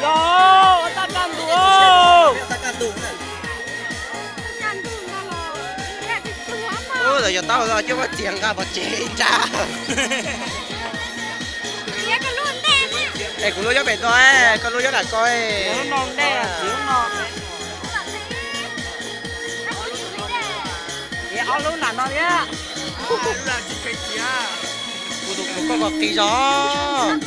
Yog, ua tab kaj ntug. Ub, yog tau coj vaj txias nqa pov tseg ib nrab. Es kuv lub nyob pem toj, koj lub nyob nram ko. Ob lub nram no thiab. Kuv tus koj ko qis zog.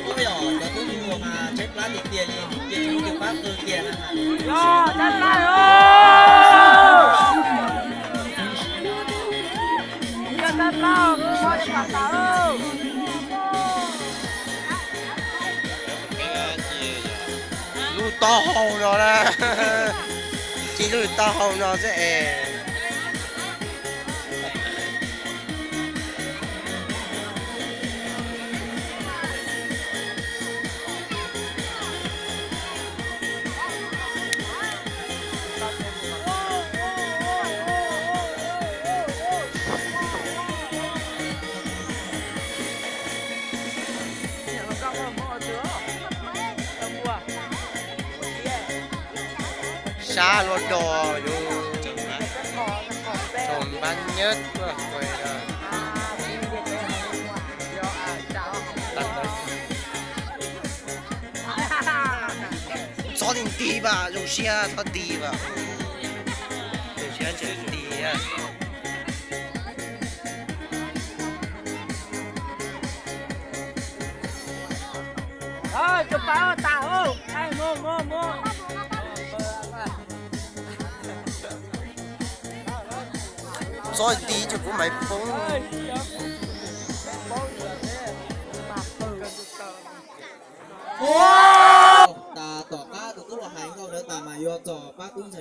Ub, yog cov tub ntsuag mas tshaib plab tiag tiag, yog cia tsis muaj tus pab qw kiag na. Yog, tab laj os. Yog tab laj os, kuv mob ib pas tas lauj. Lub taub hau no na. Cia lub taub hau no xwb es. Sab luaj dog yus. Thaum npab nyab tuaj kuv. Txhob tig tig mas zoo siab, txhob tig mas. Zoo siab tseem tig. Txhob tig ces kuv mam poob. Tas tom qab tus tub los hais nkauj ntawd tas mas yuav txog pab tub ntxhais.